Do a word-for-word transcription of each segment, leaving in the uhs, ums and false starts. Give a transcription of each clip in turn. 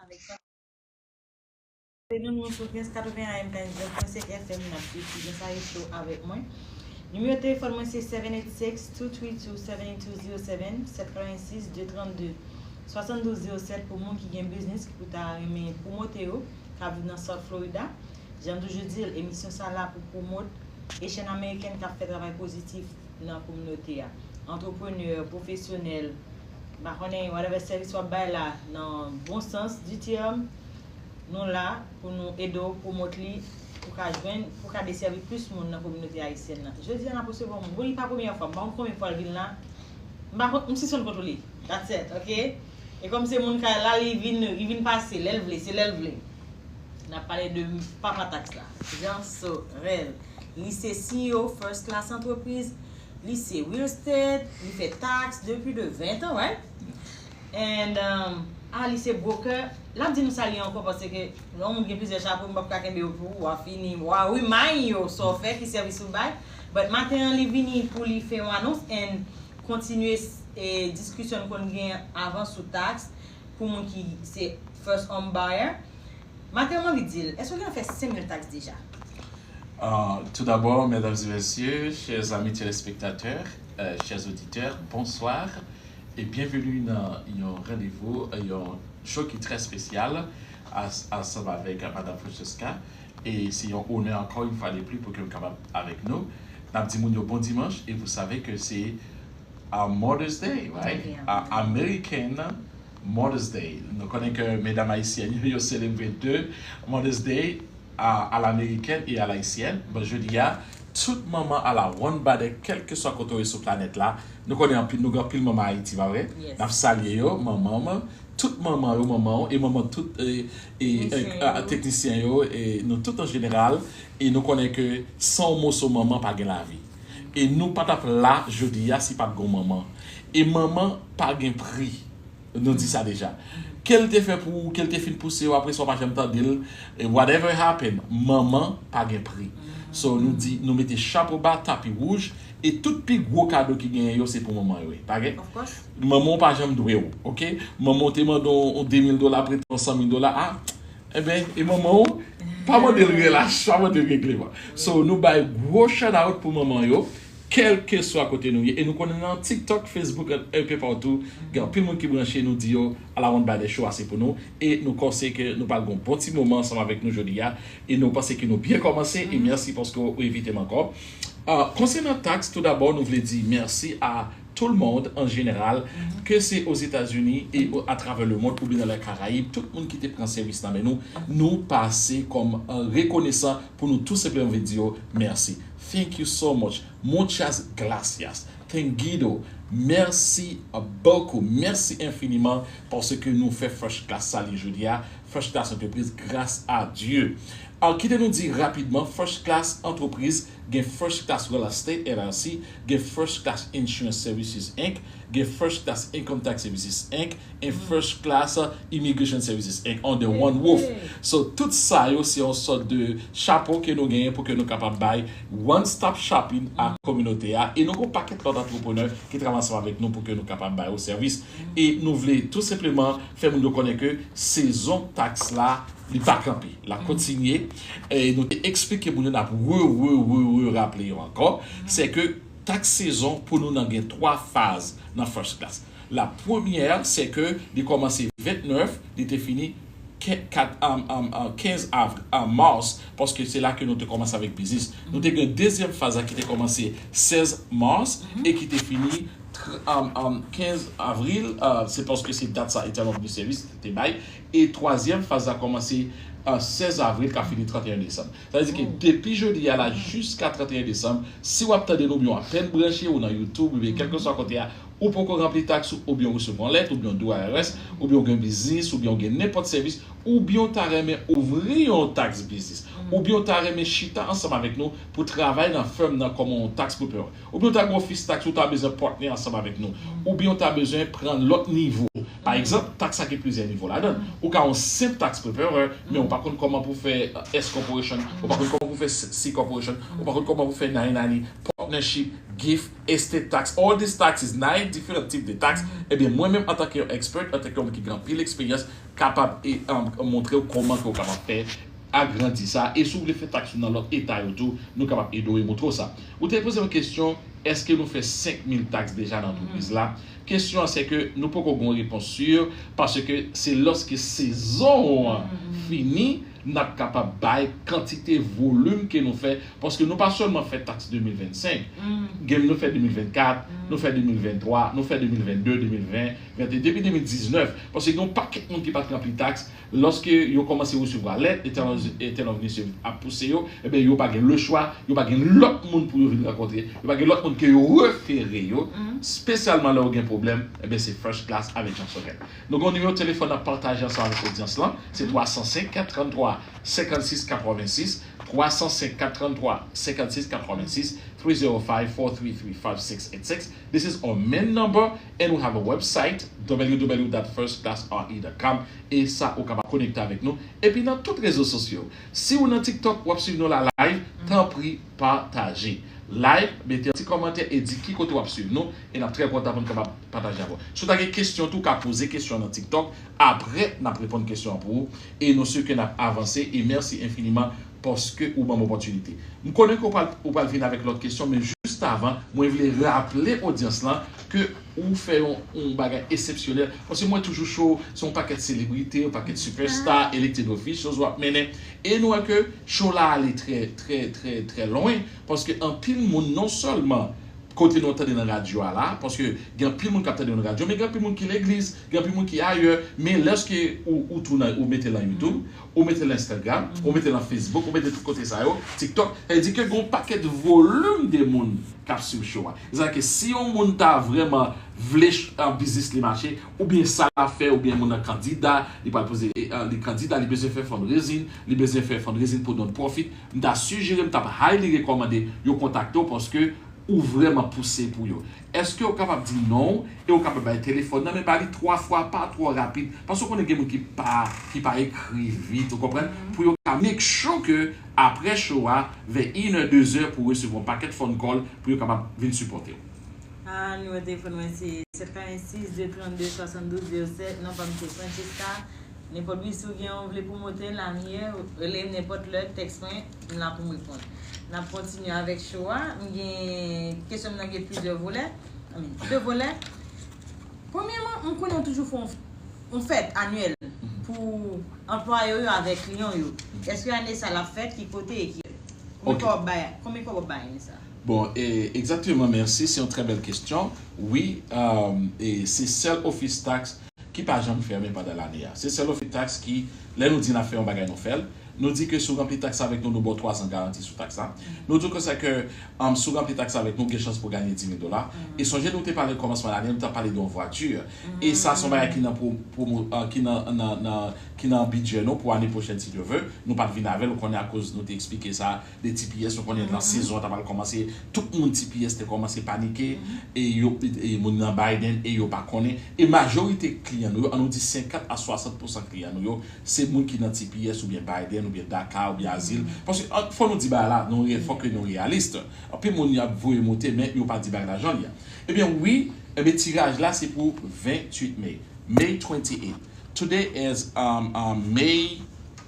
Alexandre. Nou, nou sou Prince quatre-vingts A M quatre-vingt-dix-neuf point cinq F M, n ap swiv Prince Ayo Show avèk mwen. Nimewo telefòn mwen se seven eight six, two three two, seven two zero seven, sept quatre-vingt-six, deux trente-deux, soixante-douze zéro sept pou moun ki gen biznis ki pou ta renmen pwomote yo, k ap viv nan South Florida. Jan m toujou di l, emisyon sa la pou pwomot Haitian American k ap fè travay pozitif nan kominote a. Antreprenè, pwofesyonèl, m pa konnen, whatever sèvis w ap bay la, nan bon sans du terme, nou la pou nou ede w pwomot li, pou ka jwenn, pou ka desèvi plis moun nan kominote ayisyèn nan. Jodi a n ap resevwa yon moun. Bon, li pa premyè fwa, m pa konn konbyen fwa l vin la. M pa konn, m sispann kont li. That's it, ok? E kòm se moun kay la, li vin, li vin pase, lè l vle, se lè l vle. N ap pale de papa taks la, Jean Sorel. Li se C E O First Class Entreprise. Li se real estate, li fè taks depi de ven tan, right? And, um, ah, li se broker. L ap di nou sa li ankò, paske lè yon moun gen plizyè chapo, m p ap ka kenbe yo pou ou, w a fini, w a remind yo sa w fè, ki sèvis ou bay. But maten an, li vini pou li fè yon anons and kontinye, eh, diskisyon n konn gen avan sou taks pou moun ki se first home buyer. Maten an, m anvi di l, èske w gentan fè senk mil taks deja? Euh, tout d'abord, mesdames et messieurs, chers amis téléspectateurs, euh, chers auditeurs, bonsoir et bienvenue dans un rendez-vous, euh, un show qui est très spécial, as- ensemble avec Madame Francesca. Et c'est un honneur encore une fois de plus pour que vous soyez avec nous. N ap di moun yo bon dimanche et vous savez que c'est a Mother's Day, right? Yeah. A American Mother's Day. Nou konnen ke medam ayisyèn yo, yo selebre de Mother's Day a, a l'américaine et à l'haïtienne. Bon, jodi a, tout manman a la one body, kèlkeswa kote w ye sou planèt la, nou konnen anpil, nou gen anpil manman Ayiti, pa vre? Yes. N ap salye yo, manman m, tout manman yo, manman w, e manman tout, e, e, Teknisyen e, yo. Teknisyen yo, e nou tout an jeneral, e nou konnen ke san yon moso manman pa gen lavi. E nou pa t ap la jodi a si pa t gen manman. E manman pa gen pri. Nou di sa deja. Ke l te fè pou ou, ke l te fin pouse w, apre sa w pa janm tande l, e whatever happen, manman pa gen pri. So, nou di, nou mete chapo ba, tapi wouj, e tout pi gwo kado ki genyen yo, se pou manman yo ye. Pa gen? Of course. Manman w pa janm dwe w, ok? Manman w te mande w de mil dola, prete w san mil dola, a, enben, e manman w, pa mande l relax, pa mande l regleman. So, nou bay gwo shout out pou manman yo, kèlkeswa kote nou ye. E nou konnen nan TikTok, Facebook, un peu partout, gen anpil moun ki branche, nou di yo, a la one body show a se pou nou. E nou panse ke nou pral gen yon bon ti moman ansanm avèk nou jodi a. E nou panse ke nou byen kòmanse. E mèsi paske w envite m ankò. Ah, konsènan taks, tou dabò, nou vle di mèsi a tout le monde en général, ke se Ozetazini e atravè lemond oubyen nan Lakarayib, tout moun ki te pran sèvis nan men nou, nou pase kòm, eh, rekonesan pou nou tou senpleman vle di yo mèsi. Thank you so much. Muchas gracias. Tengido. Mèsi beaucoup. Mèsi enfiniman paske nou fè First Class sa li jodi a. First Class Entreprise, grâce à Dieu. Ah, kite nou di rapidman, First Class Entreprise, gen First Class Real Estate L L C, gen First Class Insurance Services Inc, gen First Class Income Tax Services Inc, and First Class Immigration Services Inc under one roof. So, tout sa yo, se yon sòt de chapo ke nou genyen pou ke nou kapab bay one stop shopping a kominote a. E nou gen yon pakèt lòt antreprenè ki travay ansanm avèk nou pou ke nou kapab bay yo sèvis. E nou vle tou senpleman fè moun yo konnen ke sezon taks la, li pa kanpe, l ap kontinye. E nou te eksplike moun yo, n ap re, re, re, re raple yo ankò, se ke taks sezon pou nou nan gen twa faz nan First Class. La premyè, se ke li kòmanse vennèf, li te fini ke- kat, um, um, uh, kenz avri-, uh, mas, paske se la ke nou te kòmanse avèk biznis. Nou te gen dezyèm faz la ki te kòmanse sèz mas e ki te fini tr- um, um, kenz avril, uh, se paske se dat sa Eternal Public Service te bay. E twazyèm faz la kòmanse, uh, sèz avril, ka fini trannteyen desanm. Sa vle di ke depi jodi a la jiska trannteyen desanm, si w ap tande nou oubyen w apèn branche, ou nan YouTube, oubyen kèlkeswa kote a, ou poko ranpli taks ou, oubyen w resevwa yon lèt, oubyen w dwe I R S, oubyen w gen biznis, oubyen w gen nenpòt sèvis, oubyen w ta renmen ouvri yon taks biznis, oubyen ou ta renmen chita ansanm avèk nou pou travay nan fèm nan kòm yon tax preparer, oubyen ou ta gen ofis tax ou ta bezwen partner ansanm avèk nou, oubyen ou ta bezwen pran lòt nivo. Pa egzanp, tax la gen plizyè nivo ladan l. Ou ka yon senp tax preparer, men ou pa konn kòman pou fè S corporation, ou pa konn kòman pou fè C corporation, ou pa konn kòman pou fè nine ninety, partnership, gift, estate tax, all these taxes, nine different type de tax. Ebyen, mwen menm antanke yon expert, antanke yon moun ki gen anpil eksperyans, kapab e, um, montre w kòman ke w kapab fè agrandi sa. E si w vle fè tax ou nan lòt eta yo tou, nou kapab ede w e montre w sa. Ou te poze yon kesyon, èske nou fè senk mil tax deja nan antrepriz la? Kesyon an se ke nou poko gen yon repons sur, paske se lòske sezon an fini, n ap kapab bay kantite volim ke nou fè, paske nou pa sèlman fè tax de mil vennsenk, gen nou fè de mil vennkat, nou fè de mil venntwa, nou fè de mil vennde, de mil ven, venteyen, depi de mil diznèf, paske gen yon pakèt moun ki pa t ranpli tax, lòske yo kòmanse resevwa lèt, lè tèl òganism ap pouse yo, ebyen, yo pa gen lechwa, yo pa gen lòt moun pou yo vin rankontre, yo pa gen lòt moun ke yo refere yo, espesyalman lè yo gen pwoblèm, ebyen, se First Class avèk Jean Sorel. Nou gen yon nimewo telefòn n ap pataje ansanm avèk odyans lan, se twa san senk, kat trann twa, senkannsis katrevensis, twa san senk, kat trann twa, senkannsis katrevensis, three zero five, four three three, five six eight six. This is our main number, and we have a website, w w w dot first class r e dot com, e sa ou kapab konekte avèk nou. Epi nan tout rezo sosyo, si ou nan TikTok, w ap swiv nou la live, tanpri pataje. Live, mete yon ti kòmantè e di ki kote w ap swiv nou, e n ap trè kontan pou n kapab pataje avè w. Si w ta gen kesyon tou, w ka poze kesyon nan TikTok, apre n ap reponn kesyon an pou ou, e nou si ke n ap avanse, e mèsi enfiniman paske ou ban m opòtinite. M konnen ke w pral, ou pral vin avèk lòt kesyon, men jis avan, mwen vle raple odyans lan ke ou fè yon, yon bagay eksepsyonèl. Paske mwen toujou cho, se yon pakèt selebrite, yon pakèt superstar, elected officials w ap mennen. E nou wè ke show la ale trè, trè, trè, trè lwen. Paske anpil moun non sèlman kote nou tande nan radyo a la, paske gen anpil moun k ap tande nan radyo, men gen anpil moun ki legliz, gen anpil moun ki ayè, men lèske ou, ou tounen, ou mete l nan YouTube, ou mete l nan Instagram, ou mete l nan Facebook, ou mete tout kote sa yo, TikTok, sa vle di ke gen yon pakèt volim de moun k ap swiv show a. Sa vle di ke si yon moun ta vrèman vle ch-, an biznis li mache, oubyen sa l ap fè, oubyen moun nan kandida, li pral poze, e, e, li kandida, li bezwen fè fundraising, li bezwen fè fundraising pou non-profit, m ta sijere, m t ap highly rekòmande yo kontakte w paske ou vrèman pouse pou yo. Èske w kapab di non w e w kapab bay telefòn nan, men ba li twa fwa, pa twò rapid, paske w konnen gen moun ki pa, ki pa ekri vit, ou konprann? Pou yo ka make sure ke apre show a, vè inè, dezè, pou w resevwa yon pakèt phone call pou yo kapab vin sipòte w. Ah, nimewo telefòn mwen se sèt katrevensis, de trannde, swasanndouz, zewo sèt. Non pa m se Francesca. Nenpòt wi, si w gen yon vle pwomote, l, I'm here, rele m nenpòt lè, tèks mwen, m la pou m reponn. N ap kontinye avèk show a. M gen kesyon m nan gen plizyè volè. I mean, de volè. Premyèman, m konnen w toujou fè yon, yon fèt anyèl pou anplwaye w yo avèk kliyan w yo. Èske ane sa l ap fèt? Ki kote e ki lè? Konbyen kòb w ap bay, konbyen kòb w ap bay ane sa? Bon, e, egzakteman, mèsi. Se yon trè bèl kesyon. Wi, um, e se sèl ofis tax ki pa janm fèmen pandan lane a. Se sèl ofis tax ki, lè nou di n ap fè yon bagay, nou fè l. Nou di ke si w ranpli tax avèk nou, nou ba w twa zan garanti sou tax la. Nou di w konsa ke, um, si w ranpli tax avèk nou, gen chans pou w ganye di mil dola. E sonje nou te pale kòmansman lane, nou t ap pale de yon vwati. E sa se yon bagay ki nan pwo-, pwomo-, uh, ki nan, nan, nan, ki nan bidjè nou pou ane pwochèn, si Dye vle. Nou pa t vin avè l, ou konnen, akoz nou te eksplike sa, de T P S, nou konnen nan sezon an t ap al kòmanse, tout moun T P S te kòmanse panike, e yo, e moun nan Biden, e yo pa konnen. E majorite kliyan nou yo, an nou di senkant a swasant pousan kliyan nou yo, se moun ki nan T P S oubyen Biden, oubyen daca, oubyen azil. Paske, an, fò nou di bagay la, nou re-, fò ke nou reyalis. Anpil moun y ap voye monte, men yo pa di bagay la jan l ye. Ebyen, wi, ebyen, tiraj la, se pou venntuit me. May twenty-eight. Today is, um, um, May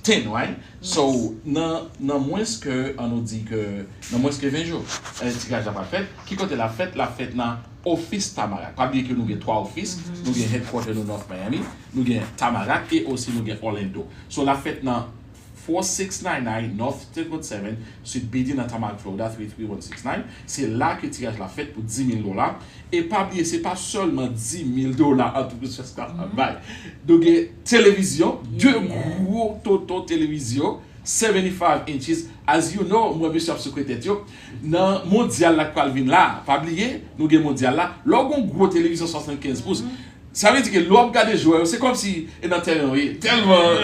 ten, right? So, nan, nan mwens ke, an nou di ke, nan mwens ke ven jou, eh, tiraj la pral fèt. Ki kote l ap fèt? L ap fèt nan ofis Tamarack. Pa bliye ke nou gen twa ofis. Nou gen headquarter nou North Miami, nou gen Tamarack e osi nou gen Orlando. So, l ap fèt nan four six nine nine North Third Road seven, Suite B D nan Tamarack, Florida, three three one six nine. Se la ke tiraj la fèt pou di mil dola. E pa bliye, se pa sèlman di mil dola antrepriz First Class ap bay. Nou gen televizyon, de gwo tonton televizyon, seventy-five inches. As you know, mwen mesye ap sekwe tèt yo. Nan mondyal la k pral vin la, pa bliye, nou gen mondyal la. Lè w gen yon gwo televizyon swasannkenz pous, Sa vle di ke lè w ap gade jwè yo, se kòmsi e nan tèren yo ye. Tèlman,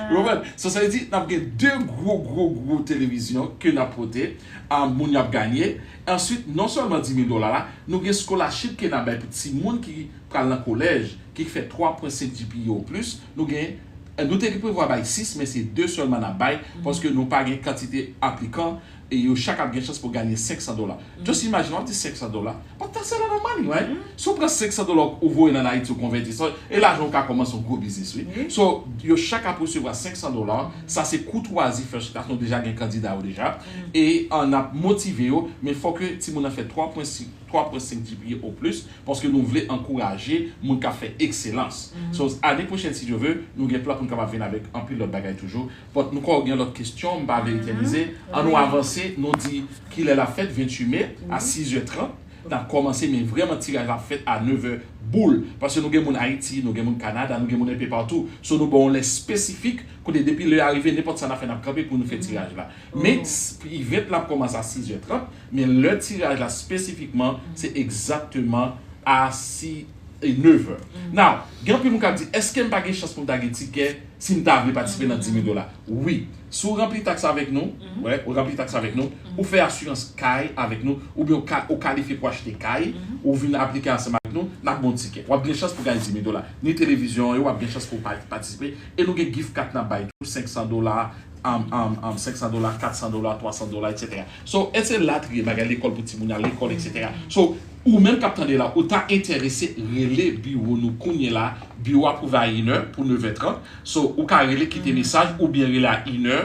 ou konprann? So, sa vle di, n ap gen de gwo, gwo, gwo televizyon ke n ap pote, um, moun yo ap ganye. Answit, non sèlman dis mil dola la, nou gen scholarship ke n ap bay pou timoun ki pral nan kolèj, ki fè twa pwen senk G P A ou plis. Nou gen, nou te prevwa bay sis, men se de sèlman n ap bay, paske nou pa gen kantite aplikan, e yo chak ap gen chans pou ganye senk san dola. Just imagine, w ap di senk san dola. But that's a lot of money, right? Si w pran senk san dola ou voye nan Ayiti, ou konvèti sa, e lajan ou ka kòmanse yon gwo biznis, wi. So, yo chak ap resevwa senk san dola. Sa se koutwazi First Class, nou deja gen kandida yo deja. E, uh, n ap motive yo, men fòk timoun nan fè twa pwen senk, twa pwen senk G P A ou plis, paske nou vle ankouraje moun k ap fè ekselans. So, ane pwochèn, si Dye vle, nou gen plan pou n kapab vin avèk anpil lòt bagay toujou. But nou kwè w gen lòt kesyon, m pa vle etènize. Ann nou avanse, nou di kilè l ap fèt, venntuit me, a sizè trant. N ap kòmanse, men vrèman tiraj la ap fèt a nevè boul. Paske nou gen moun Ayiti, nou gen moun Kanada, nou gen moun enpe patou. So, nou ba w yon lè espesifik, kote depi lè a rive, nenpòt sa n ap fè, n ap kanpe pou nou fè tiraj la. Men, event la ap kòmanse a sizè trant, men lè tiraj la espesifikman, se egzakteman a si, e nevè. Now, gen anpil moun k ap di, èske m pa gen chans pou m ta gen tikè si m ta vle patisipe nan dis mil dola? Wi. Si w ranpli taks avèk nou, wè, ou ranpli taks avèk nou, ou fè asirans kay avèk nou, oubyen ou ka, ou kalifye pou achte kay, ou vin aplike ansanm avèk nou, n ap ba w tikè. W ap gen chans pou ganye dis mil dola. Ni televizyon yo, w ap gen chans pou pa-, patisipe. E nou gen gift card n ap bay tou, senk san dola, um, um, um, senk san dola, kat san dola, twa san dola, etsetera. So, e se latriye bagay lekòl pou timoun yo, lekòl, etsetera. So, ou menm k ap tande la, ou ta enterese, rele biwo nou kounye la, biwo a ap ouvè a inè pou nevè trant. So, ou ka rele, kite mesaj, oubyen rele a inè,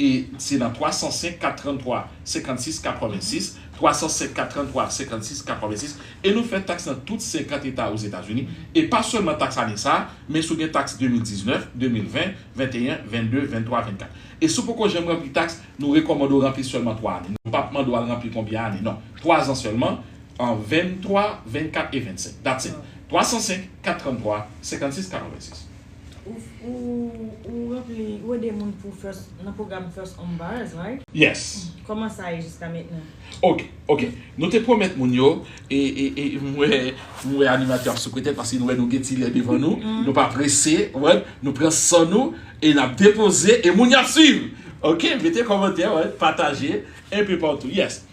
e se nan twa san senk, kat trant twa, senkannsis, katrevensis, twa san senk, kat trant twa, senkannsis, katrevensis, e nou fè taks nan tout senkant eta Ozetazini, e pa sèlman taks ane sa a, men si w gen taks de mil diznèf, de mil ven, venteyen, vennde, venntwa, vennkat. E si w poko janm ranpli taks, nou rekòmande w ranpli sèlman twa ane. Nou p ap mande w al ranpli konbyen ane, non. Twa zan sèlman, an venntwa, vennkat e vennsenk. That's it. Twa san senk, kat trant twa, senkannsis, katrevensis. Ou, ou, ou ranpli, ou ede moun pou First, nan pwogram First Home Buyers, right? Yes. Kòman sa ye jiska mentnan? Ok, ok. Nou te pwomèt moun yo, e, e, e m wè, m wè animatè ap souke tèt paske nou wè nou gen ti lè devan nou. Nou pa prese, wè, nou pran san nou, e n ap depoze, e moun y ap swiv. Ok, mete kòmantè, wè, pataje, enpe patou. Yes.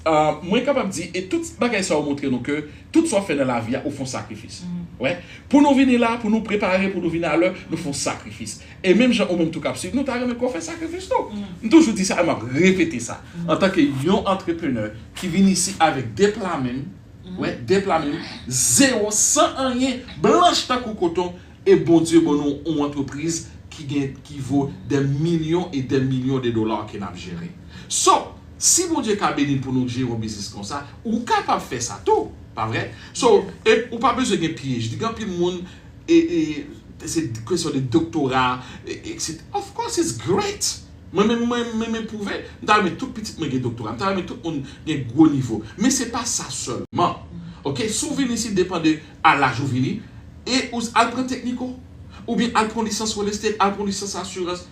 Ah, mwen kapab di, e tout bagay sa yo montre nou ke tout sa w ap fè nan lavi a, ou fè yon sakrifis. Wè. Pou nou vini la, pou nou prepare, pou nou vini alè, nou fè yon sakrifis. E menm jan ou menm tou k ap swiv, nou ta renmen ke w fè sakrifis tou. M toujou di sa, e m ap repete sa. Antanke yon antreprenè ki vin isi avèk de pla men m, wè, de pla men m, zewo, san anyen, blanch tankou koton, e Bondye ban nou yon antrepriz ki gen, ki vo dè milyon e dè milyon de dola ke n ap jere. So, si Bondye ka beni n pou nou jere yon biznis konsa, ou kapab fè sa tou, pa vre? So, e ou pa bezwen gen P H D. Gen anpil moun, e, e, se kesyon de doktora, e, etsetera. Of course, it's great. Mwen menm, mwen, mwen, mwen pwouve, m ta renmen tout pitit mwen gen doktora, m ta renmen tout moun gen gwo nivo. Men se pa sa sèlman. Ok, si w vin isi, depann de a laj ou vini, e ou al pran teknik ou, oubyen al pran lisans real estate, al pran lisans asirans.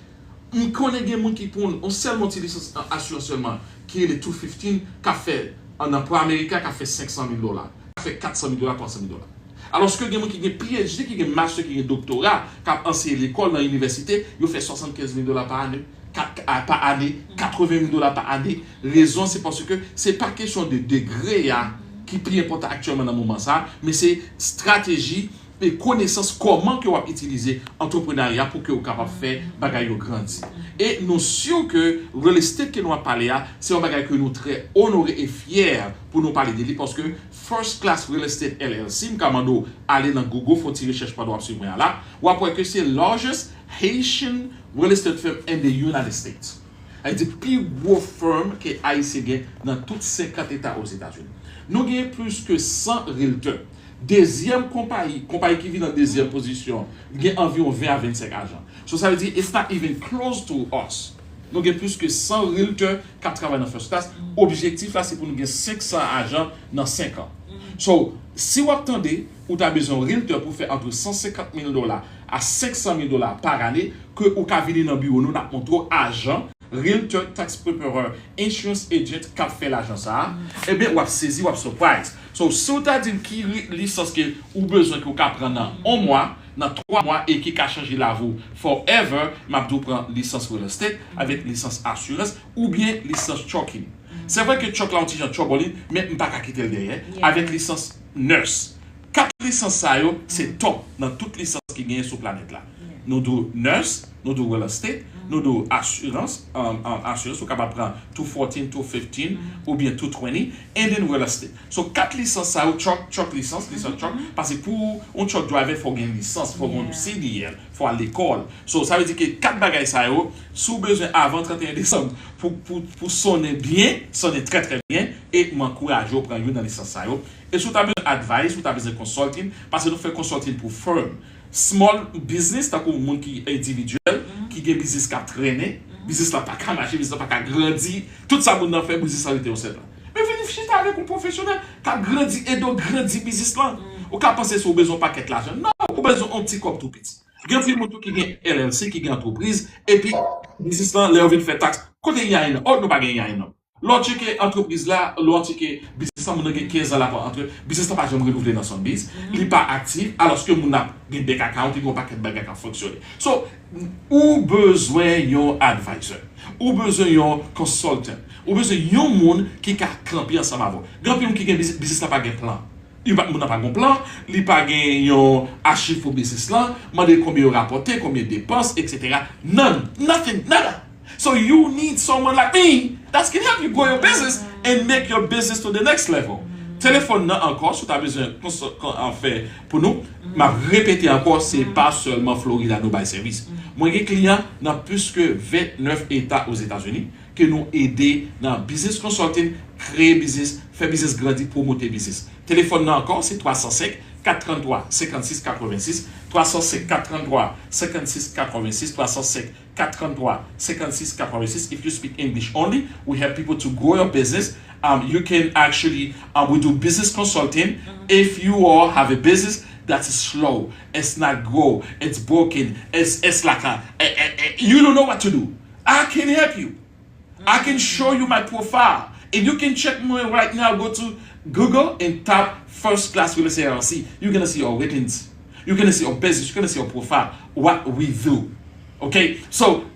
M konnen gen moun ki pran yon sèlman ti lisans asirans sèlman, ki rele two fifteen, k ap fè an nan Pro America, k ap fè senk san mil dola, k ap fè kat san mil dola, twa san mil dola. Alòske gen moun ki gen P H D, ki gen master, ki gen doktora, k ap anseye lekòl nan inivèsite, yo fè swasannkenz mil dola pa ane, kat-, a, pa ane, katreven mil dola pa ane. Rezon, se paske se pa kesyon de degre a ki pi enpòtan aktyèlman nan moman sa a, men se estrateji e konesans kòman ke w ap itilize antreprenarya pou ke w kapab fè bagay yo grandi. E nou si ke real estate ke nou ap pale a, se yon bagay ke nou trè onore e fyè pou nou pale de li, paske First Class Real Estate L L C, m ka mande w ale nan Google, fè yon ti rechèch pandan w ap swiv mwen an la, w ap wè ke se largest Haitian real estate firm in the United States. Sa vle di pi gwo firm ke Ayisyen gen nan tout senkant eta Ozetazini. Nou gen plis ke san realtor. Dezyèm konpayi, konpayi ki vin an dezyèm pozisyon, gen anviwon ven a vennsenk ajan. So, sa vle di, it's not even close to us. Nou gen plis ke san realtor k ap travay nan First Class. Objektif la, se pou nou gen senk san ajan nan senk an. So, si w ap tande, ou ta bezwen yon realtor pou fè antre san senkant mil dola a senk san mil dola pa ane, ke ou ka vini nan biwo nou, n ap montre w ajan, realtor, tax preparer, insurance agent k ap fè lajan sa a, ebyen, w ap sezi, w ap surprise. So, si w ta di m ki ri- lisans ke ou bezwen ke w ka pran nan yon mwa, nan twa mwa e ki ka chanje lavi w forever, m ap di w pran lisans real estate avèk lisans asirans oubyen lisans trucking. Se vre ke truck la yon ti jan trouble, men m pa ka kite l dèyè avèk lisans nurse. Kat lisans sa yo, se top nan tout lisans ki genyen sou planèt la. Nou di w nurse, nou di w real estate, nou di w asirans, um, um, asirans, ou kapab pran two fourteen, two fifteen, oubyen two twenty, and then real estate. So, kat lisans sa yo, truck, truck lisans, lisans truck, paske pou yon truck driver, fò w gen lisans, fò w gen yon C D L, fò w al lekòl. So, sa vle di ke kat bagay sa yo, si w bezwen avan trannteyen desanm, pou, pou, pou sonnen byen, sonnen trè, trè byen, e m ankouraje w pran youn nan lisans sa yo. E si w ta bezwen advice, ou ta bezwen consulting, paske nou fè consulting pou firm. Small business, tankou moun ki endividyèl, ki gen biznis k ap trennen, biznis la pa ka mache, biznis la pa ka grandi, tout sa moun nan fè, biznis la rete yon sèl tan. Men vin chita avèk yon pwofesyonèl k ap grandi, ede w grandi biznis lan. Ou ka panse si w bezwen yon pakèt lajan. Non, ou bezwen yon ti kòb tou piti. Gen anpil moun tou ki gen L L C, ki gen antrepriz, epi biznis lan, lè yo vin fè taks, kote E I N nan? Oh, nou pa gen E I N nan. Lè w tcheke antrepriz la, lè w tcheke biznis la, moun nan gen kenz an l ap antre, biznis la pa janm renouvle nan Sotheby's, li pa aktif, alòske moun nan gen bank account, li gen yon pakèt bagay k ap fonksyone. So, ou bezwen yon advisor. Ou bezwen yon consultant. Ou bezwen yon moun ki ka kanpe ansanm avè w. Gen anpil moun ki gen biznis, biznis la pa gen plan. Li pa, moun nan pa gen plan, li pa gen yon achiv pou biznis lan, mande konbyen yo rapòte, konbyen depans, et cetera. None, nothing, nada. So you need someone like me that can help you grow your business and make your business to the next level. Telefòn nan ankò, si w ta bezwen konsa- kon- an fè pou nou, m ap repete ankò, se pa sèlman Florida nou bay sèvis. Mwen gen kliyan nan plis ke vennèf eta Ozetazini ke nou ede nan business consulting, kreye biznis, fè biznis grandi, pwomote biznis. Telefòn nan ankò, se twa san senk, kat trannntwa, senkannsis, katrevensis, twa san senk, kat trannntwa, senkannsis, katrevensis, twa san senk, kat trannntwa, senkannsis, katrevensis. If you speak English only, we help people to grow your business. Um, you can actually, um, we do business consulting. If you all have a business that is slow, it's not grow, it's broken, it's, it's like a, a, a, a- you don't know what to do. I can help you. I can show you my profile. And you can check me right now. Go to Google and type First Class Real Estate L L C. You're gonna see our ratings. You're gonna see our business. You're gonna see our profile. What we do. Okay? So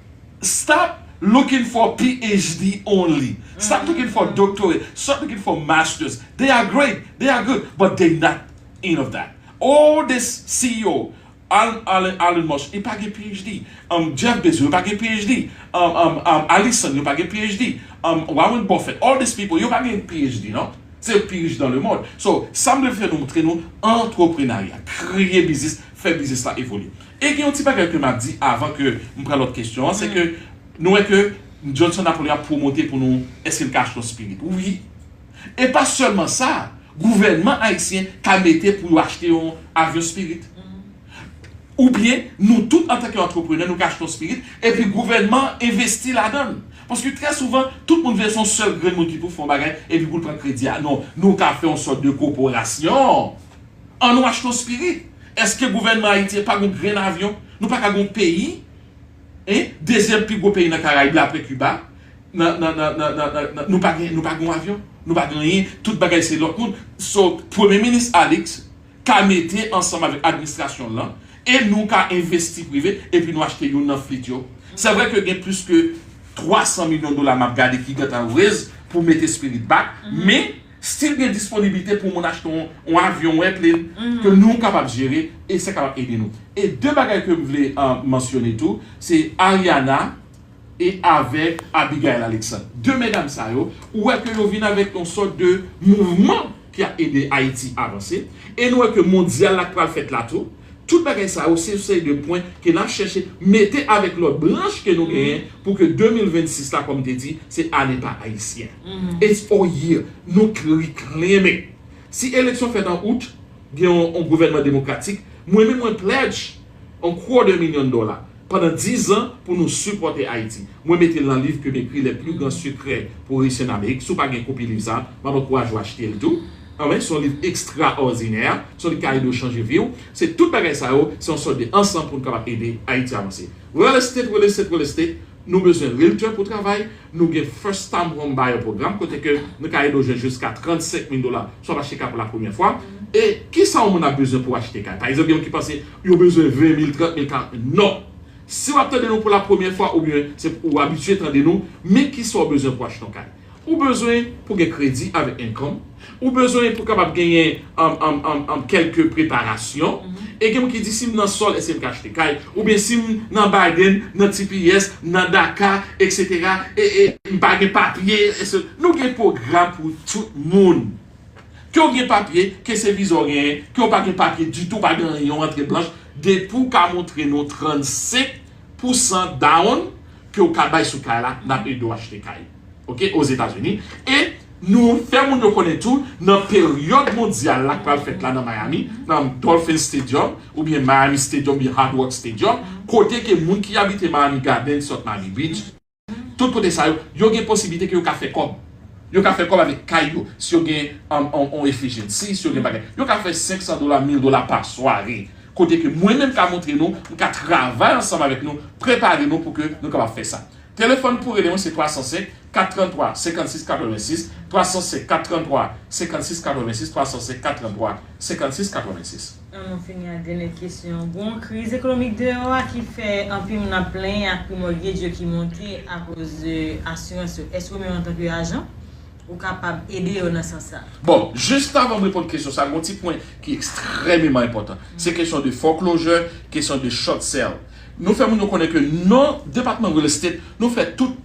stop looking for P H D only. Stop looking for doctorate. Stop looking for masters. They are great. They are good. But they're not any of that. All this C E O, Al- Allen, Allen Musk, li pa gen P H D. Um, Jeff Bezos, li pa gen P H D. Um, um, um, Allison, li pa gen P H D. Um, Warren Buffett, all these people, yo pa gen P H D, non? Se yo ki pi rich dans le monde. So, sa m vle fè nou montre nou, antreprenarya, kreye biznis, fè biznis la evolye. E gen yon ti bagay ke m ap di avan ke m pran lòt kesyon an, se ke nou wè ke Johnson Napoleon ap pwomote pou nou, èske l ka achte yon spirit? Wi. E pa sèlman sa, gouvènman ayisyen ka mete pou yo achte yon avyon spirit. Oubyen, nou tout antanke antreprenè, nou ka achte yon spirit, epi gouvènman envesti ladan l. Paske trè souvan, tout moun vle se yon sèl grenn moun ki pou fè yon bagay, epi pou l pran kredi a. Non, nou ka fè yon sòt de koporasyon. An nou achte yon spirit. Èske gouvènman ayisyen pa gen yon grenn avyon? Nou pa ka gen yon peyi? Hein? Dezyèm pi gwo peyi nan Karayib la apre Kiba. Nan, nan, nan, nan, nan, nan, nan, nou pa gen, nou pa gen yon avyon. Nou pa gen anyen. Tout bagay se lòt moun. So, Premye Minis Alex ka mete ansanm avèk administrasyon l lan, e nou ka envesti prive, epi nou achte youn nan flit yo. Se vre ke gen plis ke twa san milyon dola m ap gade ki gentan raise pou mete Spirit back, men still gen disponibilite pou moun achte yon, yon avyon, yon airplane ke nou kapab jere, e sa kapab ede nou. E de bagay ke m vle, uh, mansyone tou, se Ariana e avèk Abigail Alexandre. De medam sa yo, ou wè ke yo vin avèk yon sòt de mouvman ki ap ede Ayiti avanse. E nou wè ke mondyal la k pral fèt la tou, tout bagay sa yo, se yon seri de pwen ke n ap chèche mete avèk lòt branch ke nou genyen pou ke de mil vennsis la, kòm te di, se ane pa ayisyen. It's our year. Nou k- reclaim it. Si eleksyon fèt an out, gen yon, yon gouvènman demokratik, mwen menm mwen pledge yon quarter million dola pandan diz an pou nou sipòte Ayiti. Mwen mete l nan liv ke m ekri, Les plus grands secrets pour réussir en Amérique. Si w pa gen kopi liv sa, m ap ankouraje w achte l tou. Anben, se yon liv ekstraòdinè. Se yon liv ki ka ede w chanje vi w. Se tout bagay sa yo, se yon sòt de ansanm pou n kapab ede Ayiti avanse. Real estate, real estate, real estate. Nou bezwen realtor pou travay, nou gen first time home buyer program, kote ke nou ka ede w jwenn jiska trannsenk mil dola, si w ap achte kay pou la premyè fwa. E kisa yon moun ap bezwen pou achte kay? Pa egzanp, gen moun ki panse yo bezwen ven mil, trant mil, karant mil. Non! Si w ap tande nou pou la premyè fwa, oubyen se ou abitye tande nou, men kisa w bezwen pou achte yon kay? Ou bezwen pou gen kredi avèk income. Ou bezwen pou kapab genyen um, um, um, um, kèlke preparasyon. E gen moun ki di, si m nan sòl, èske m ka achte kay? Oubyen si m nan bargain, nan T P S, nan DACA, et cetera, e, e m pa gen papye, èske nou gen pwogram pou tout moun. Ke w gen papye, ke se viza w genyen, ke w pa gen papye ditou, pa gen anyen, yon antre blanch, depi w ka montre nou trannsenk pousan down ke w ka bay sou kay la, n ap ede w achte kay. Oke, Ozetazini. E nou fè moun yo konnen tou, nan peryòd mondyal la k pral fèt la nan Miami, nan Dolphin Stadium, oubyen Miami Stadium, oubyen Hard Rock Stadium, kote ke moun ki abite Miami Gardens, South Miami Beach, tout kote sa yo, yo gen posiblite ke yo ka fè kòb. Yo ka fè kòb avèk kay yo. Si yo gen on, on, on efficiency, si yo gen bagay. Yo ka fè senk san dola, mil dola pa sware. Kote ke mwen menm ka montre nou, m ka travay ansanm avèk nou, prepare nou pou ke nou kapab fè sa. Telefòn pou rele mwen se twa san senk, kat tranntrwa, senkannsis katrevensis, twa san senk, kat tranntrwa, senkannsis katrevensis, twa san senk, kat tranntrwa, senkannsis katrevensis. An nou fini ak dènyè kesyon. Gon kriz ekonomik deyò a ki fè anpil moun ap plenyen ak pri mortgage yo ki monte akoz de asirans yo. Èske ou menm antanke ajan, ou kapab ede yo nan sans sa? Bon, jis avan m reponn kesyon sa, gon ti pwen ki ekstrèmeman enpòtan. Se kesyon de foreclosure, kesyon de short sale. Nou fè moun yo konnen ke nan depatman real estate, nou fè tout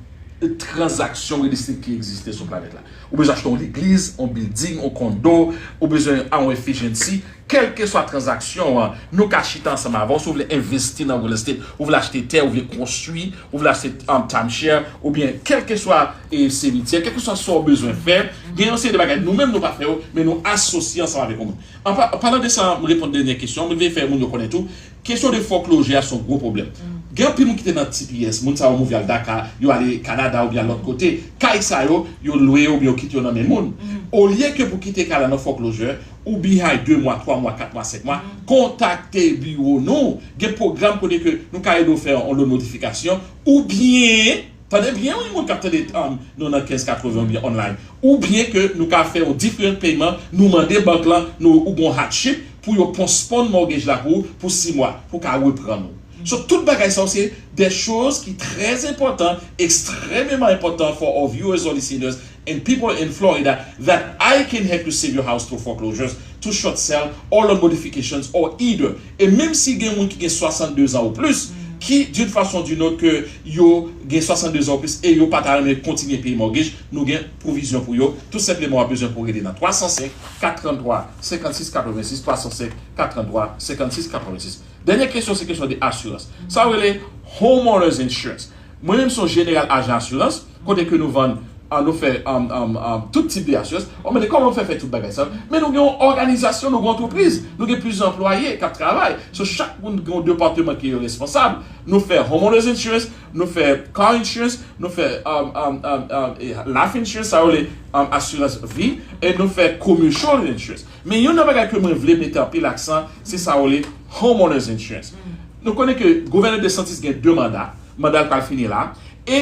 tranzaksyon real estate ki egziste sou planèt la. Ou bezwen achte yon legliz, yon building, yon kondo, ou bezwen a yon efficiency, kèlkeswa tranzaksyon an, nou ka chita ansanm avè w. Si w vle envesti nan real estate, ou vle achte tè, ou vle konstwi, ou vle achte um, timeshare, oubyen kèlkeswa e, simityè, kèlkeswa sa w bezwen fè, gen yon seri de bagay nou menm nou pa fè yo, men nou asosye ansanm avèk yon moun. An pa- palan de sa, m reponn dènyè kesyon, m vle fè moun yo konnen tou, kesyon de foreclosure a se yon gwo pwoblèm. Gen anpil moun ki te nan T P S, moun sa yo move al DACA, yo ale Kanada oubyen al lòt kote. Kay sa yo, yo lwe yo oubyen yo kite yo nan men moun. Olye ke pou kite kay la nan foreclosure, ou behind de mwa, twa mwa, kat mwa, senk mwa, kontakte biwo nou. Gen pwogram kote ke nou ka ede w fè yon loan modifikasyon, oubyen, tande byen wi, moun k ap tande um, nou nan kenz katreven oubyen online, oubyen ke nou ka fè yon different payment, nou mande bank lan, nou ou gon hardship pou yo postpone mortgage la pou ou pou sis mwa, pou ka reprann ou. So, tout bagay sa yo se de choz ki trè enpòtan, ekstrèmeman enpòtan for our viewers or listeners and people in Florida that I can help you save your house through foreclosures, to short sale, or loan modifications, or either. E menm si gen moun ki gen swasanndezan ou plis, ki d'une façon ou d'une autre ke yo gen swasanndezan ou plis e yo pa ta renmen kontinye peye mortgage, nou gen pwovizyon pou yo. Tou senpleman w ap bezwen pou rele nan twa san senk, kat tranntrwa, senkannsis katrevensis, twa san senk, kat tranntrwa, senkannsis katrevensis. Dènyè kesyon se kesyon de asirans. Sa yo rele homeowners insurance. Mwen menm se yon jeneral ajan asirans, kote ke nou vann, ah, nou fè um, um, um, tout tip de asirans. Ou mande kòman nou fè fè tout bagay sa yo? Men nou gen yon òganizasyon, nou gen yon antrepriz, nou gen plizyè anplwaye k ap travay. So chak moun gen yon depatman ke yo responsab. Nou fè homeowners insurance, nou fè car insurance, nou fè um, um, um, um, e life insurance, sa yo rele um, asirans vi, e nou fè commercial insurance. Men youn nan bagay ke mwen vle mete anpil aksan, se sa yo rele homeowners insurance. Nou konnen ke gouvènè DeSantis gen de manda, manda l pral fini la, e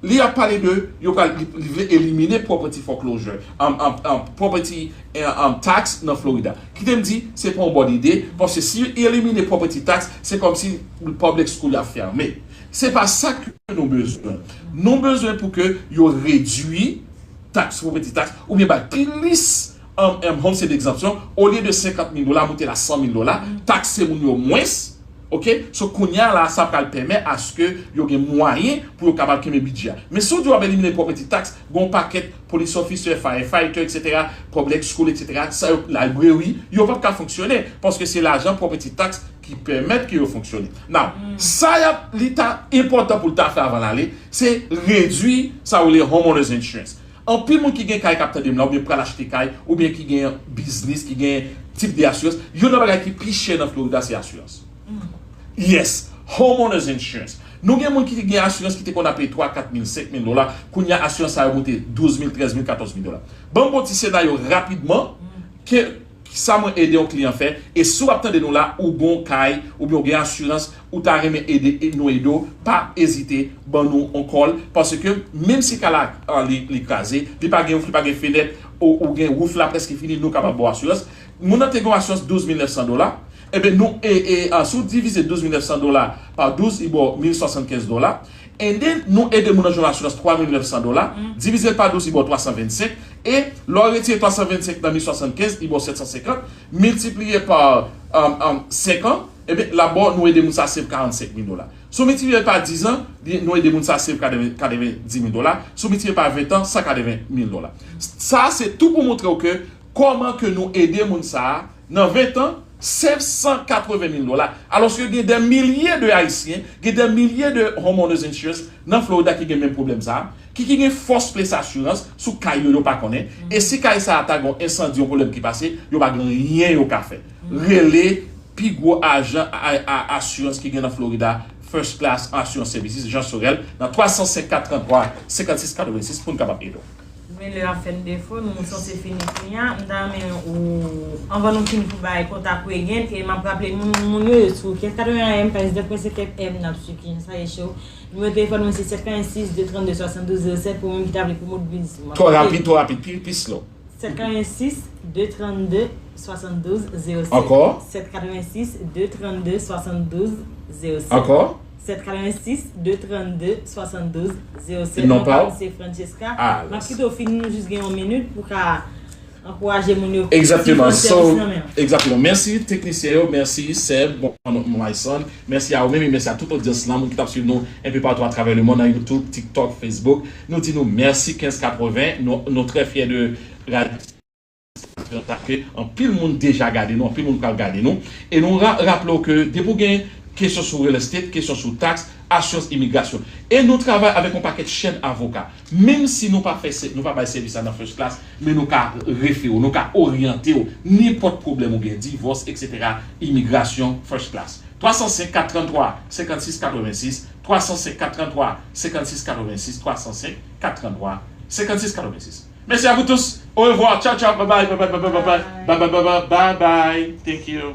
li ap pale de, yo pral, li, li vle elimine property foreclosure, um, um, um, property um, um, tax nan Florida. Kite m di, se pa yon bòn ide, paske si yo elimine property tax, se kòmsi public school ap fèmen. Se pa sa ke nou bezwen. Nou bezwen pou ke yo redwi tax, property tax, oubyen bay plis um, um, home state exemption, olye de senkant mil dola, moute l a san mil dola, takse moun yo mwens, oke? So, kounye a la, sa pral pèmèt aske yo gen mwayen pou yo kapab kenbe bidjè a. Men si w di w ap elimine property tax, gen yon pakèt police officer, firefighter, et cetera, public school, et cetera, sa yo, library, yo p ap ka fonksyone, paske se lajan property tax ki pèmèt ke yo fonksyone. Now, sa y ap, li ta enpòtan pou l ta fè avan l ale, se redwi sa yo rele homeowners insurance. Anpil moun ki gen kay k ap tande m la, oubyen pral achte kay, oubyen ki gen biznis, ki gen tip de asirans, youn nan bagay ki pi chè nan Florida se asirans. Yes, homeowners insurance. Nou gen moun ki gen asirans ki te konn ap peye twa, kat mil, senk mil dola, kounye a asirans sa yo moute douz mil, trèz mil, katòz mil dola. Ban m ba w ti senaryo rapidman, ke Sa mwen ede yon kliyan fè, e si w ap tande nou la, ou gen yon kay, oubyen ou gen asirans, ou ta renmen ede, e nou ede w, pa ezite, ban nou yon call, paske menm si kay la, ah, li, li kraze, li pa gen wouf, li pa gen fenèt, ou, ou gen wouf la prèske fini, nou kapab ba w asirans. Moun nan te gen yon asirans douz mil nèf san dola, ebyen nou, e, e, ah, si w divize douz mil nèf san dola pa douz, li ba w mil swasannkenz dola, And then, nou ede moun nan jwenn asirans twa mil nèf san dola, divize l pa douz, li ba w twa san vennsenk, e lè w retire twa san vennsenk nan mil swasannkenz, li ba w sèt san senkant, miltipliye pa, um, um, senk an, ebyen, la ba w, nou ede moun sa save karannsenk mil dola. Si w miltipliye l pa diz an, li, nou ede moun sa save katreven, katreven di mil dola. Si w miltipliye pa ven an, san katreven mil dola. Sa, se tou pou montre w ke kòman ke nou ede moun sa a, nan ven an, save san katreven mil dola. Alòske gen dè milye de Ayisyen, gen dè milye de homeowners insurance nan Florida ki gen menm pwoblèm sa a, ki, ki gen fòs ples asirans sou kay yo, yo pa konnen. E si kay sa a ta gen yon ensandi, yon pwoblèm ki pase, yo pa gen anyen yo ka fè. Rele pi gwo ajan a, a, asirans ki gen nan Florida, First Class Assurance Services, Jean Sorel, nan twa san senk kat trant twa senkannsis katrevensis pou n kapab ede w. Men lè ap fè n defo, nou sanse fini kounye a. M ta renmen ou, anvan nou fin pou bay kontak ou again, e m ap raple moun, moun yo, yo sou kenz katreven A M, katrevendiznèf pwen senk F M, n ap swiv kounye a, sa e cho. Nimewo telefòn mwen se sèt katrevensis, de trannde, swasanndouz zewo sèt, pou moun ki ta vle pwomot biznis mwen. Twò rapid, twò rapid, pi, pi slow. Sèt katrevensis, de trannde, swasanndouz zewo sèt. Ankò? Sèt katrevensis, de trannde, swasanndouz zewo sèt. Ankò? Sèt katrevensis, de trannde, swasanndouz zewo sèt. Non pa w? Se Francesca. Ah, m ap kite w fini, nou jis gen yon minit pou ka ankouraje moun yo. Egzakteman. So, egzakteman. Mèsi teknisyen yo, mèsi Seb, bon, my son. Mèsi a ou menm, e mèsi a tout odyans lan, moun ki t ap swiv nou enpe patou atravè lemonn, nan YouTube, TikTok, Facebook. Nou di nou mèsi kenz katreven. Nou, nou trè fyè de radyo. Ke anpil moun deja gade nou, anpil moun pral gade nou. E nou ra-, raple w ke depi w gen kesyon sou real estate, kesyon sou taks, asirans imigrasyon. E nou travay avèk yon pakèt chèn avoka. Menm si nou pa fè sè-, nou pa bay sèvis la nan First Class, men nou ka refere w, nou ka oryante w. Nenpòt pwoblèm ou gen, divòs, etsetera, imigrasyon, First Class. Twa san senk kat tranntwa senkannsis katrevensis, twa san senk kat tranntwa senkannsis katrevensis, twa san senk kat tranntwa senkannsis katrevensis. Merci à vous tous. Au revoir. Ciao, ciao. Bye bye. Bye bye. Bye bye. Bye bye. Bye bye. Bye bye. Thank you.